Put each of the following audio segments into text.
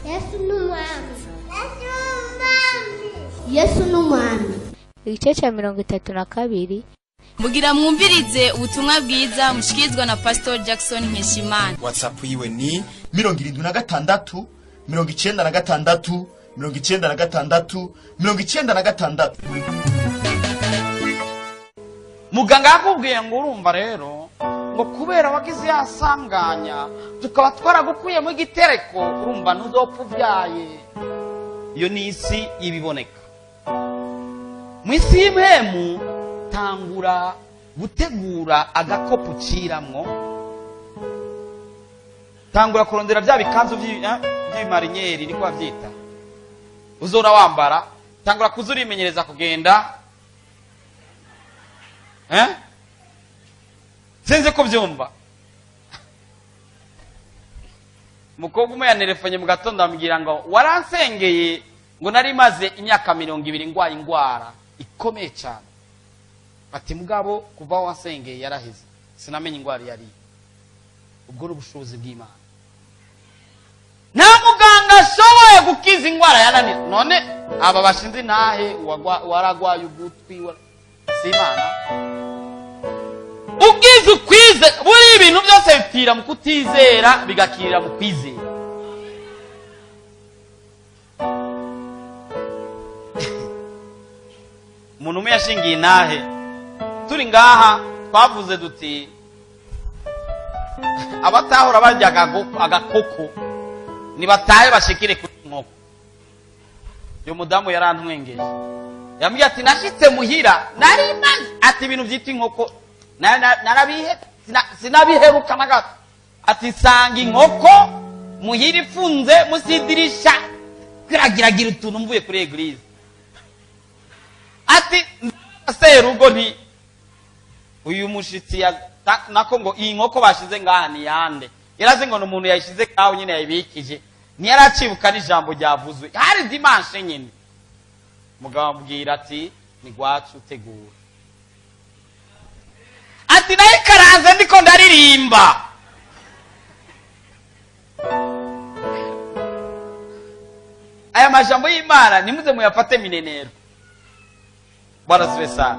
Yesu ni umwami. Yesu ni umwami. Igice cya 32. Mugira mwumvirize ubutumwa bwiza mushikirizwa na Pastor Jackson Nkeshimana. WhatsApp yiwe ni 76 96 96 96. Muganga yakubwiye ngo urumva rero ngo kubera wagize yasanganya tukaba twaragukuyemo igitereko, urumva ntuzopfa ubyaye. Iyo ni isi y'ibiboneka. Mu isi y'impemu tangura gutegura agakopo uciramwo, tangura kurondera bya bikanzu by'ibimariniyeri niko babyita, uzora wambara, tangura kuza urimenyereza kugenda. Sinzi kubyumva. Umukobwa umwe yanerefonye mu gatondo ambwira ngo waransengeye ngo nari maze imyaka 20 ndwaye indwara ikomeye cyane. Ati mugabo kuva aho wansengeye yaraheze, sinamenye indwara iyo ariyo. Ubwo ni ubushobozi bw'Imana. Nta muganga ashoboye gukiza indwara yananira. None aba bashinze intahe waragwaye ugutwi si Imana. Ubwiza ukwize buri ibintu byose bipfira mu kutizera bigakirira mu kwizera. Umuntu umwe yashingiye intahe turi ngaha twavuze duti abatahora barya agakoko nibatahe bashikire kuri inkoko. Uyu mudamu yarantwengeje, yambwiye ati nashitse muhira nari maze ati ibintu byitwa inkoko narabihe sinabiheruka na gato. Ati sanga inkoko muhira ifunze munsi y'idirisha kiragiragira utuntu mvuye kuri eglise. Ati serugo nti uyu mushitsi nako ngo iyi nkoko bashize ngaha ni yande, yarazi ngo umuntu yayishize ngaho nyine yayibikije, ntiyaracibuka n'ijambo ryavuzwe, hari dimanche nyine. Mugabo ambwira ati ni gwacu utegura. Ati nayo ikaranze ndiko ndaririmba. Aya majambo y'Imana nimuze muyafate minenero. Bwana siwe sana.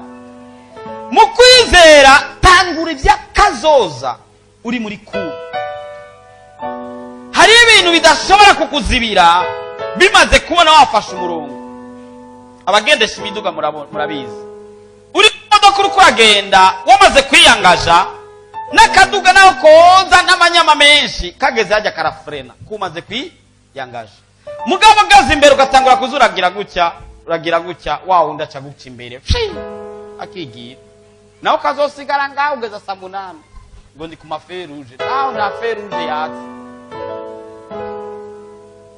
Mu kwizera tangura iby'akazoza uri muri ku. Hari ibintu bidashobora kukuzibira bimaze kubona wafashe umurongo. Abagendesha imiduga murabizi. Uri modoka uri kuragenda wamaze kwiyangaja n'akaduga naho koza n'amanyama menshi kageze hajya karafrena kumaze kwiyangaja. Mugabo gaze imbere ugatangura kuzuragira gutya, uragira gutya, wa wundi aca guca imbere akigira nawe kazosigara ngaho ugeza saa 8 ngo ndi ku maferuje, naho nta feruje yatse.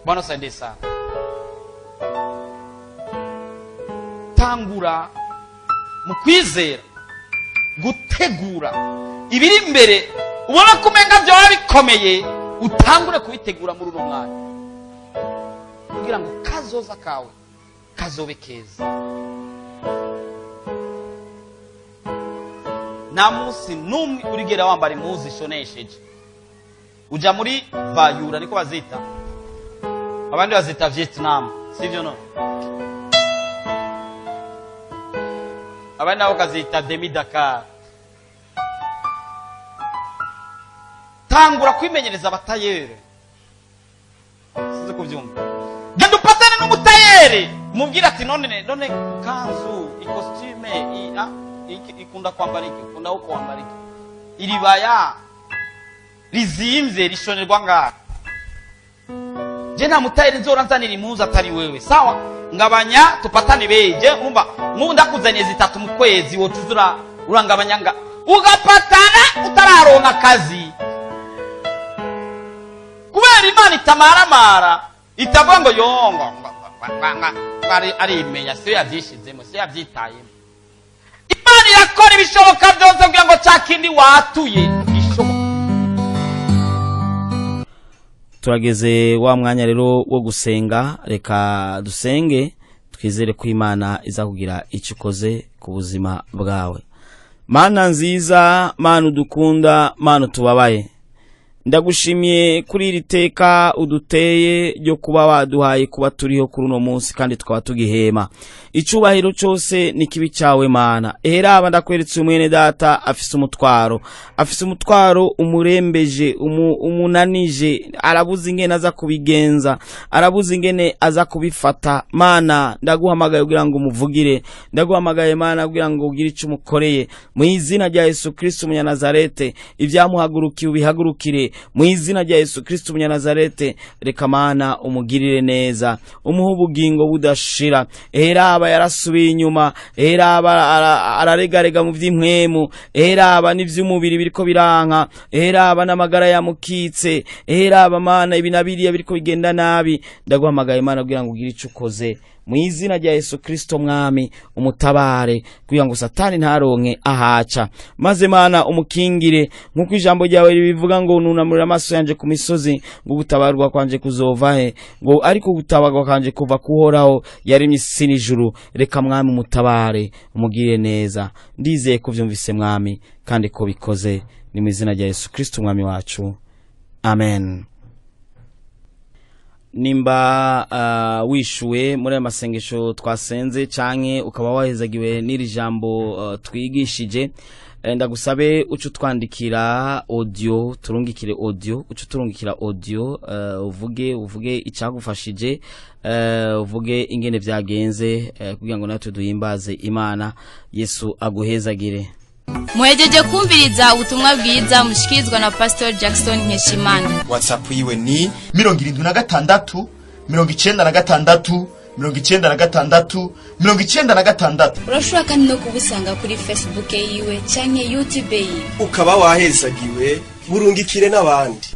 Bwana saidie sana. Tangura mu kwizera gutegura ibiri imbere, ubona ko umenga byoba bikomeye, utangure kubitegura muri uno mwanya kugira ngo kazoza kawe kazobe keza. Nta munsi n'umwe urigera wambara impuzu ishonesheje. Uja muri Vayura niko bazita, abandi bazita Vietnam, sivyo? No, abandi nabo kazita Demi Dakar. Tangura kwimenyereza abatayere, sinzi kubyumva. Genda upatane n'umutayere mubwire ati none none kanzu ikositime ikunda kwambara iki, ikunda uko kwambara iki, iribaya rizimvye rishonerwa ngaha. Je nta mutayeri nzora nzanira impuzu atari wewe, sawa? Ngabanya tupatane beje, umva nk'ubu ndakuzaniye zitatu mu kwezi, woca urangabanya nga ugapatana utararonka akazi. Kubera Imana itamaramara itavuga ngo yongo arimenya, siyo yabyishizemo, siyo yabyitayemo. Imana irakora ibishoboka byose kugira ngo cya kindi watuye gishoboke. Turageze wa mwanya rero wo gusenga. Reka dusenge twizere ko Imana iza kugira icyo ikoze ku buzima bwawe. Mana nziza, Mana udukunda, Mana tubabaye, Ndagushimiye kuri iri teka uduteye ryo kuba waduhaye kuba turiho kuri uno munsi kandi tukaba tugihema. Icubahiro cyose ni kibi cyawe Mana. Eheraba ndakweretse umwene data afise umutwaro, afise umutwaro umurembeje, umunanije, arabuze ingene aza kubigenza, arabuze ingene aza kubifata. Mana, ndaguhamagaye kugira ngo umuvugire, ndaguhamagaye Mana kugira ngo ugire icyo umukoreye mu izina rya Yesu Kristo umunyanazarete. Ibyamuhagurukiye ubihagurukire mu izina rya Yesu Kristo umunyanazarete. Reka Mana umugirire neza, umuhe ubugingo budashira. Eheraba yarasubiye inyuma, eheraba araregarega mu by'impwemu, eheraba n'ivy'umubiri biriko biranka, eheraba n'amagara yamukitse, eheraba Mana ibi na biriya biriko bigenda nabi. Ndaguhamagaye Mana kugira ngo ugire ico ukoze mu izina rya Yesu Kristo mwami, umutabare kugira ngo Satani ntaronke ahaca, maze Mana umukingire nkuko ijambo ryawe ribivuga ngo nunamurira amaso yanje ku misozi, ngo gutabarwa kwanje kuzova he? Ngo ariko gutabarwa kwanje kuva kuhoraho yaremye isi n'ijuru. Reka mwami umutabare, umugirire neza. Ndizeye ko vyumvise mwami kandi ko bikoze, ni mu izina rya Yesu Kristo mwami wacu, amen. Nimba wishuwe muri aya masengesho twasenze canke ukaba wahezagiwe n'iri jambo twigishije, ndagusabe uce utwandikira audio, turungikire audio, uce uturungikira audio, uvuge icyagufashije, uvuge ingene vyagenze, kugira ngo natwe duhimbaze Imana. Yesu aguhezagire. Muhejeje kumviriza ubutumwa bwiza mushikirizwa na Pastor Jackson Nkeshimana. WhatsApp yiwe ni 76 96 96 96. Urashobora kandi no kubusanga kuri Facebook yiwe canke YouTube yiwe. Ukaba wahezagiwe, burungikire n'abandi.